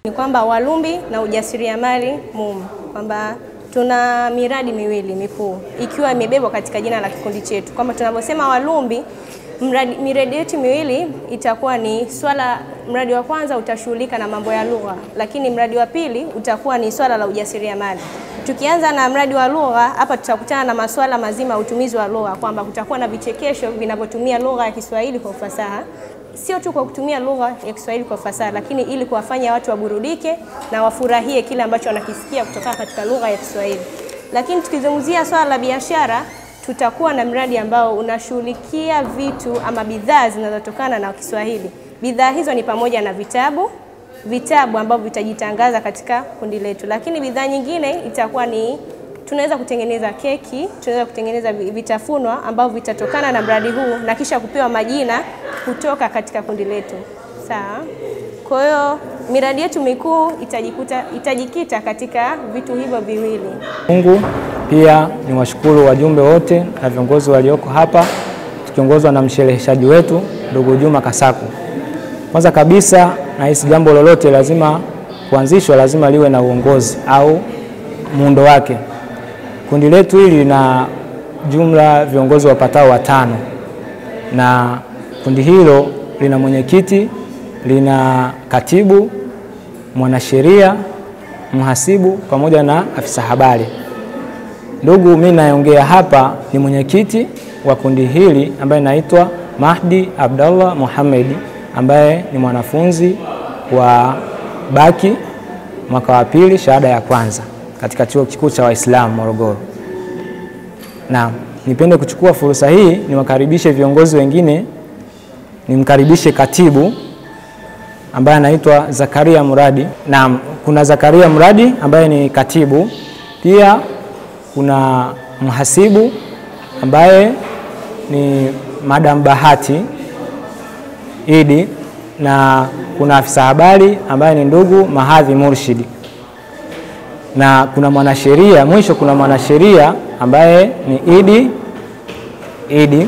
Ni kwamba Walumbi na ujasiriamali MUM, kwamba tuna miradi miwili mikuu ikiwa imebebwa katika jina la kikundi chetu. Kwamba tunaposema Walumbi, miradi yetu miwili itakuwa ni swala, mradi wa kwanza utashughulika na mambo ya lugha, lakini mradi wa pili utakuwa ni swala la ujasiriamali. Tukianza na mradi wa lugha, hapa tutakutana na masuala mazima ya utumizi wa lugha, kwamba kutakuwa na vichekesho vinavyotumia lugha ya Kiswahili kwa ufasaha. Sio tu kwa kutumia lugha ya Kiswahili kwa ufasaha, lakini ili kuwafanya watu waburudike na wafurahie kile ambacho wanakisikia kutoka katika lugha ya Kiswahili. Lakini tukizungumzia swala la biashara, tutakuwa na mradi ambao unashughulikia vitu ama bidhaa zinazotokana na Kiswahili. Bidhaa hizo ni pamoja na vitabu ambavyo vitajitangaza katika kundi letu. Lakini bidhaa nyingine itakuwa ni tunaweza kutengeneza keki, tunaweza kutengeneza vitafunwa ambavyo vitatokana na mradi huu na kisha kupewa majina kutoka katika kundi letu. Sawa. Kwa hiyo miradi yetu mikuu itajikita katika vitu hivyo viwili. Mungu pia ni washukuru wajumbe wote na viongozi walioko hapa tukiongozwa na mshereheshaji wetu ndugu Juma Kasaku. Kwanza kabisa nahisi jambo lolote lazima kuanzishwa lazima liwe na uongozi au muundo wake. Kundi letu hili lina jumla viongozi wapatao 5, na kundi hilo lina mwenyekiti, lina katibu, mwanasheria, mhasibu pamoja na afisa habari. Ndugu, mimi naongea hapa ni mwenyekiti wa kundi hili ambaye naitwa Mahdi Abdallah Mohamed, ambaye ni mwanafunzi wa Baki mwaka wa pili shahada ya kwanza katika Chuo Kikuu cha Waislamu Morogoro. Na nipende kuchukua fursa hii niwakaribishe viongozi wengine. Nimkaribishe katibu ambaye anaitwa Zakaria Muradi. Na kuna Zakaria Muradi ambaye ni katibu, pia kuna mhasibu ambaye ni Madam Bahati Idi, na kuna afisa habari ambaye ni ndugu Mahadhi Murshidi, na kuna mwanasheria, mwisho kuna mwanasheria ambaye ni Idi.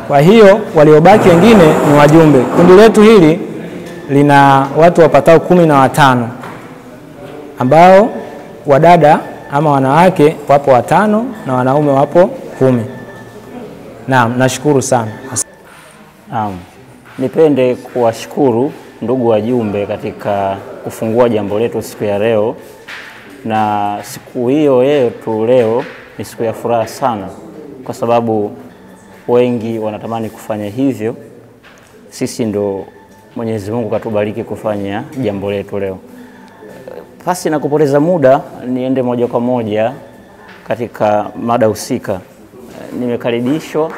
Kwa hiyo waliobaki wengine ni wajumbe. Kundi letu hili lina watu wapatao 15, ambao wadada ama wanawake wapo 5 na wanaume wapo 10. Naam, nashukuru sana. Naam. Nipende kuwashukuru ndugu wajumbe katika kufungua jambo letu siku ya leo. Na siku hiyo yetu leo ni siku ya furaha sana, kwa sababu wengi wanatamani kufanya hivyo. Sisi ndo Mwenyezi Mungu katubariki kufanya jambo letu leo. Pasi na kupoteza muda, niende moja kwa moja katika mada husika. Nimekaribishwa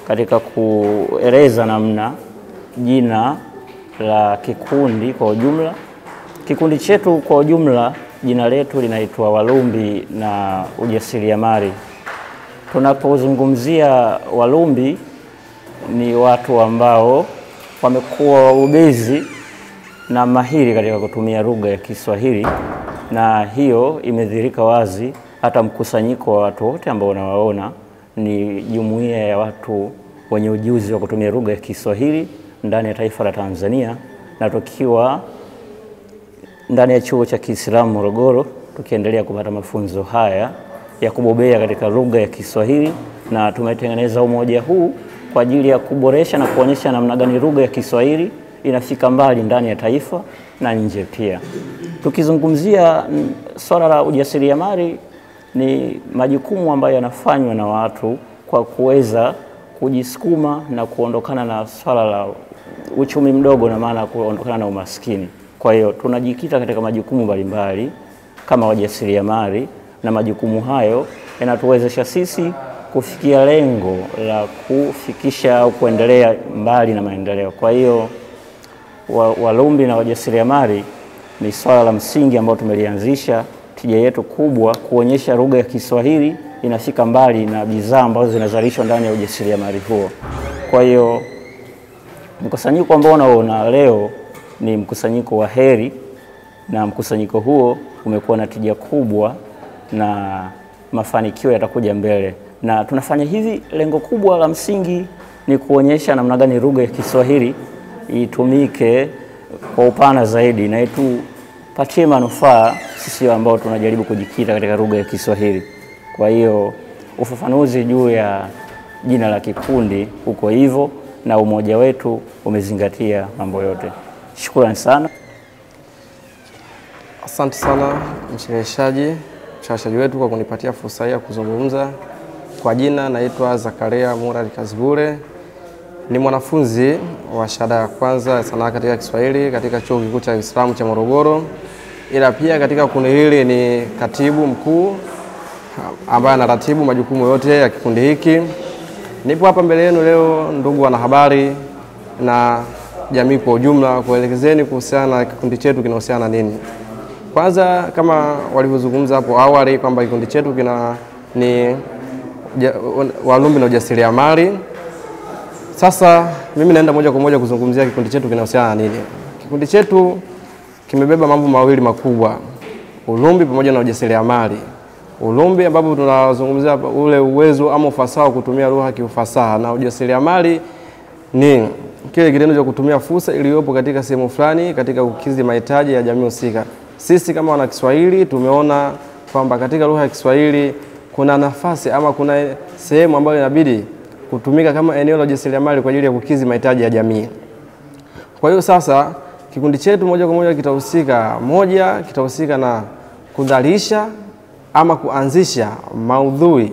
katika kueleza namna jina la kikundi kwa ujumla. Kikundi chetu kwa ujumla jina letu linaitwa Walumbi na Ujasiriamali. Tunapozungumzia Walumbi ni watu ambao wamekuwa wabobezi na mahiri katika kutumia lugha ya Kiswahili, na hiyo imedhihirika wazi hata mkusanyiko wa watu wote ambao unawaona ni jumuiya ya watu wenye ujuzi wa kutumia lugha ya Kiswahili ndani ya taifa la Tanzania, na tukiwa ndani ya Chuo cha Kiislamu Morogoro tukiendelea kupata mafunzo haya ya kubobea katika lugha ya Kiswahili, na tumetengeneza umoja huu kwa ajili ya kuboresha na kuonyesha namna gani lugha ya Kiswahili inafika mbali ndani ya taifa na nje pia. Tukizungumzia swala la ujasiriamali, ni majukumu ambayo yanafanywa na watu kwa kuweza kujisukuma na kuondokana na swala la uchumi mdogo, na maana kuondokana na umaskini. Kwa hiyo tunajikita katika majukumu mbalimbali kama wajasiriamali, na majukumu hayo yanatuwezesha sisi kufikia lengo la kufikisha au kuendelea mbali na maendeleo. Kwa hiyo Walumbi na wajasiriamali ni swala la msingi ambalo tumelianzisha. Tija yetu kubwa kuonyesha lugha ya Kiswahili inafika mbali na bidhaa ambazo zinazalishwa ndani ya ujasiriamali huo. Kwa hiyo mkusanyiko ambao unaona leo ni mkusanyiko wa heri, na mkusanyiko huo umekuwa na tija kubwa na mafanikio yatakuja mbele. Na tunafanya hivi, lengo kubwa la msingi ni kuonyesha namna gani lugha ya Kiswahili itumike kwa upana zaidi na tupatie manufaa sisi ambao tunajaribu kujikita katika lugha ya Kiswahili. Kwa hiyo ufafanuzi juu ya jina la kikundi uko hivyo, na umoja wetu umezingatia mambo yote. Shukrani sana. Asante sana mshereheshaji wetu kwa kunipatia fursa hii ya kuzungumza. Kwa jina naitwa Zakaria Murad Kazibure. Ni mwanafunzi wa shahada ya kwanza ya sanaa katika Kiswahili katika Chuo Kikuu cha Uislamu cha Morogoro. Ila pia katika kundi hili ni katibu mkuu ambaye anaratibu majukumu yote ya kikundi hiki. Nipo hapa mbele yenu leo ndugu wanahabari na jamii kwa ujumla kuelekezeni kuhusiana na kikundi chetu kinahusiana nini. Kwanza kama walivyozungumza hapo awali kwamba kikundi chetu kina ni Walumbi na ujasiriamali. Sasa mimi naenda moja kwa moja kuzungumzia kikundi chetu kinahusiana na nini. Kikundi chetu kimebeba mambo mawili makubwa: ulumbi pamoja na ujasiriamali. Ulumbi ambapo tunazungumzia ule uwezo ama ufasaha kutumia lugha kiufasaha, na ujasiriamali ni kile kitendo cha kutumia fursa iliyopo katika sehemu fulani katika kukidhi mahitaji ya jamii husika. Sisi kama wana Kiswahili tumeona kwamba katika lugha ya Kiswahili kuna nafasi ama kuna sehemu ambayo inabidi kutumika kama eneo la ujasiriamali kwa ajili ya kukidhi mahitaji ya jamii. Kwa hiyo sasa kikundi chetu moja kwa moja kitahusika, moja kitahusika na kudhalisha ama kuanzisha maudhui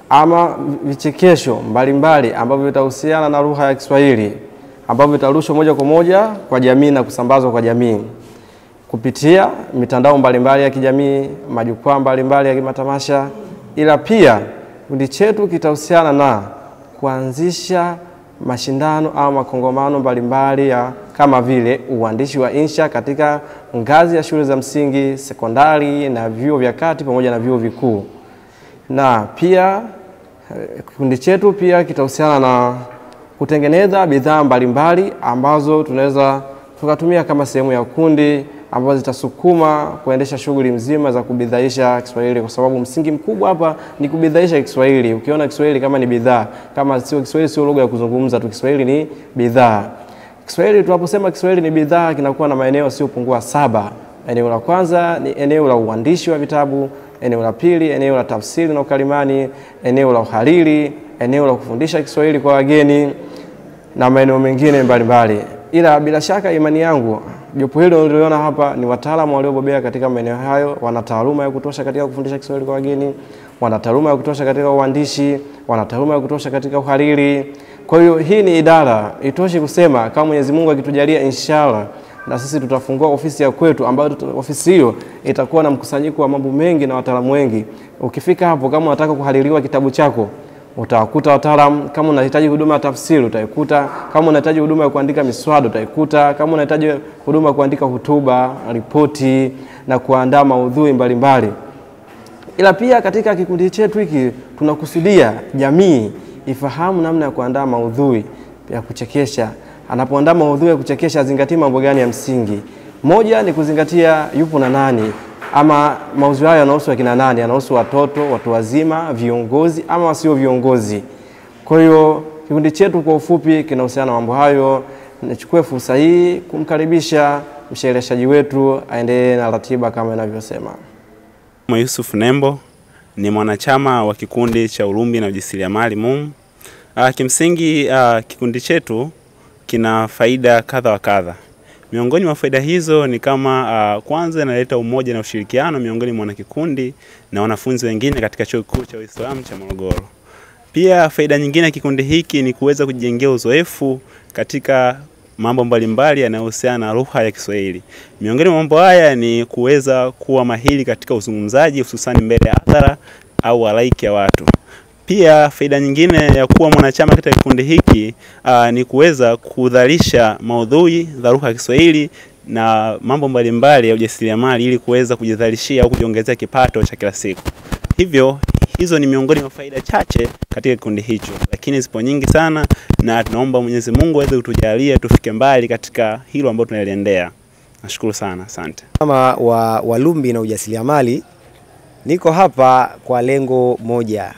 ama vichekesho mbalimbali ambavyo vitahusiana na lugha ya Kiswahili, ambavyo vitarushwa moja kwa moja kwa jamii na kusambazwa kwa jamii kupitia mitandao mbalimbali ya kijamii, majukwaa mbalimbali ya matamasha. Ila pia kikundi chetu kitahusiana na kuanzisha mashindano au makongamano mbalimbali ya kama vile uandishi wa insha katika ngazi ya shule za msingi, sekondari na vyuo vya kati pamoja na vyuo vikuu. Na pia kikundi chetu pia kitahusiana na kutengeneza bidhaa mbalimbali ambazo tunaweza tukatumia kama sehemu ya kundi, ambazo zitasukuma kuendesha shughuli mzima za kubidhaisha Kiswahili, kwa sababu msingi mkubwa hapa ni kubidhaisha Kiswahili. Ukiona Kiswahili kama ni bidhaa, kama sio Kiswahili sio lugha ya kuzungumza tu, Kiswahili ni bidhaa. Kiswahili, tunaposema Kiswahili ni bidhaa, kinakuwa na maeneo yasiyopungua 7. Eneo la kwanza ni eneo la uandishi wa vitabu, eneo la pili eneo la tafsiri na ukalimani, eneo la uhariri, eneo la kufundisha Kiswahili kwa wageni na maeneo mengine mbalimbali. Ila bila shaka imani yangu jopo hilo niliona hapa ni wataalamu waliobobea katika maeneo hayo, wana taaluma ya kutosha katika kufundisha Kiswahili kwa wageni, wana taaluma ya kutosha katika uandishi, wana taaluma ya kutosha katika uhariri. Kwa hiyo hii ni idara, itoshi kusema kama Mwenyezi Mungu akitujalia inshallah na sisi tutafungua ofisi ya kwetu, ambayo ofisi hiyo itakuwa na mkusanyiko wa mambo mengi na wataalamu wengi. Ukifika hapo, kama unataka kuhaririwa kitabu chako utawakuta wataalamu. Kama unahitaji huduma ya tafsiri utaikuta, kama unahitaji huduma ya kuandika miswada utaikuta, kama unahitaji huduma ya kuandika hotuba, ripoti na kuandaa maudhui mbalimbali. Ila pia katika kikundi chetu hiki tunakusudia jamii ifahamu namna ya kuandaa maudhui ya kuchekesha. Anapoandaa maudhui ya kuchekesha azingatie mambo gani ya msingi? Moja ni kuzingatia yupo na nani, ama maudhui hayo yanahusu akina nani, yanahusu watoto, watu wazima, viongozi ama wasio viongozi. Kwa hiyo kikundi chetu kwa ufupi kinahusiana na mambo hayo. Nichukue fursa hii kumkaribisha mshereheshaji wetu aendelee na ratiba kama inavyosema. Yusuf Nembo ni mwanachama wa kikundi cha Ulumbi na Ujasiriamali MUM. Kimsingi kikundi chetu kina faida kadha wa kadha. Miongoni mwa faida hizo ni kama kwanza inaleta umoja na ushirikiano miongoni mwa wanakikundi na wanafunzi wengine katika Chuo Kikuu cha Uislamu cha Morogoro. Pia faida nyingine ya kikundi hiki ni kuweza kujijengea uzoefu katika mambo mbalimbali yanayohusiana na lugha ya Kiswahili. Miongoni mwa mambo haya ni kuweza kuwa mahiri katika uzungumzaji, hususan mbele ya hadhara au halaiki ya watu. Pia faida nyingine ya kuwa mwanachama katika kikundi hiki ni kuweza kudhalisha maudhui za lugha ya Kiswahili na mambo mbalimbali ya ujasiriamali ili kuweza kujidhalishia au kujiongezea kipato cha kila siku. Hivyo hizo ni miongoni mwa faida chache katika kikundi hicho, lakini zipo nyingi sana, na tunaomba Mwenyezi Mungu aweze kutujalia tufike mbali katika hilo ambalo tunaliendea. Nashukuru sana, asante. Kama wa Walumbi na ujasiriamali, niko hapa kwa lengo moja.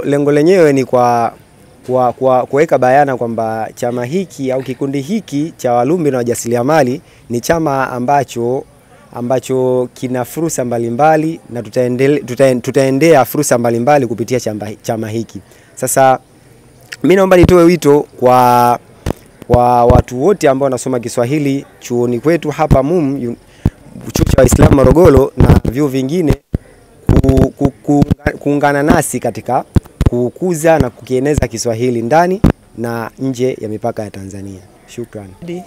Lengo lenyewe ni kwa kuweka bayana kwamba chama hiki au kikundi hiki cha Walumbi na Wajasiriamali ni chama ambacho kina fursa mbalimbali na tutaendea fursa mbalimbali kupitia chama hiki. Sasa mimi naomba nitoe wito kwa watu wote ambao wanasoma Kiswahili chuoni kwetu hapa MUM, Chuo cha Waislamu Morogoro na vyuo vingine, kuungana nasi katika kukuza na kukieneza Kiswahili ndani na nje ya mipaka ya Tanzania. Shukrani.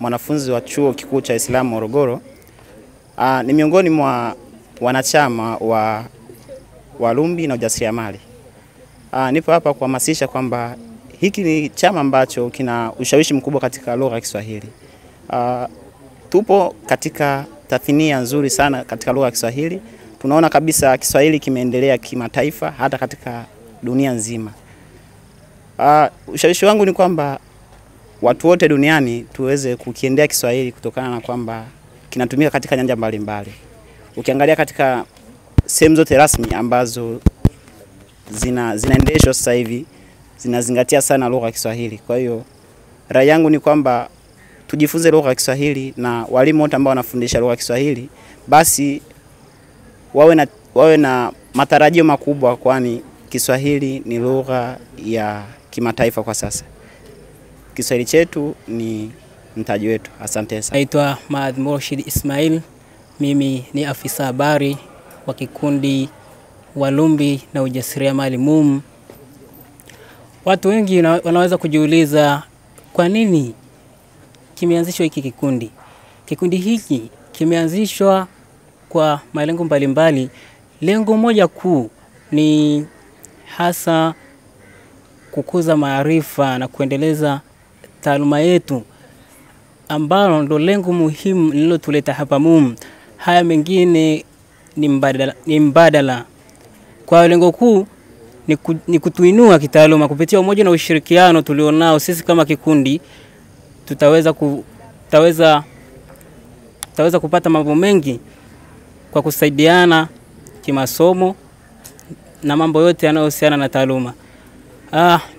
Mwanafunzi wa Chuo Kikuu cha Waislamu Morogoro, ni miongoni mwa wanachama wa Walumbi na Ujasiriamali. Nipo hapa kuhamasisha kwamba hiki ni chama ambacho kina ushawishi mkubwa katika lugha ya Kiswahili. Tupo katika tathnia nzuri sana katika lugha ya Kiswahili. Tunaona kabisa Kiswahili kimeendelea kimataifa hata katika dunia nzima. Ushawishi wangu ni kwamba watu wote duniani tuweze kukiendea Kiswahili kutokana na kwamba kinatumika katika nyanja mbalimbali. Ukiangalia katika sehemu zote rasmi ambazo zinaendeshwa sasa hivi zinazingatia sana lugha ya Kiswahili. Kwa hiyo rai yangu ni kwamba tujifunze lugha ya Kiswahili, na walimu wote ambao wanafundisha lugha ya Kiswahili basi wawe na matarajio makubwa, kwani Kiswahili ni lugha ya kimataifa kwa sasa. Kiswahili chetu ni mtaji wetu. Asante sana. Naitwa Maad Murshid Ismail. Mimi ni afisa habari wa kikundi Walumbi na Ujasiriamali MUM. Watu wengi wanaweza kujiuliza kwa nini kimeanzishwa hiki kikundi. Kikundi hiki kimeanzishwa kwa malengo mbalimbali. Lengo moja kuu ni hasa kukuza maarifa na kuendeleza taaluma yetu, ambalo ndo lengo muhimu lililotuleta hapa MUM. Haya mengine ni mbadala. Kwa lengo kuu ni kutuinua kitaaluma kupitia umoja na ushirikiano tulionao sisi kama kikundi. Tutaweza kupata mambo mengi kwa kusaidiana kimasomo na mambo yote yanayohusiana na taaluma.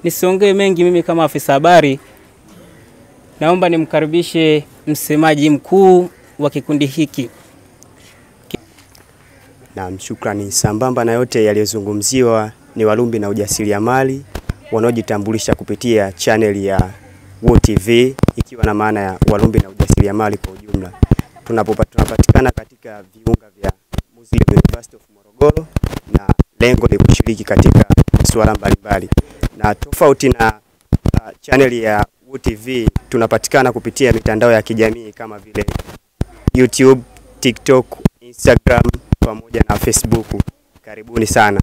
Nisiongee mengi mimi kama afisa habari. Naomba nimkaribishe msemaji mkuu wa kikundi hiki. Naam, shukrani. Sambamba na yote yaliyozungumziwa, ni Walumbi na Ujasiriamali wanaojitambulisha kupitia channel ya WOTV, ikiwa na maana ya Walumbi na Ujasiriamali kwa ujumla. Tunapatikana katika viunga vya Muslim University of Morogoro, na lengo ni kushiriki katika masuala mbalimbali. Na tofauti na channel ya WOTV, tunapatikana kupitia mitandao ya kijamii kama vile YouTube, TikTok, Instagram pamoja na Facebook. Karibuni sana.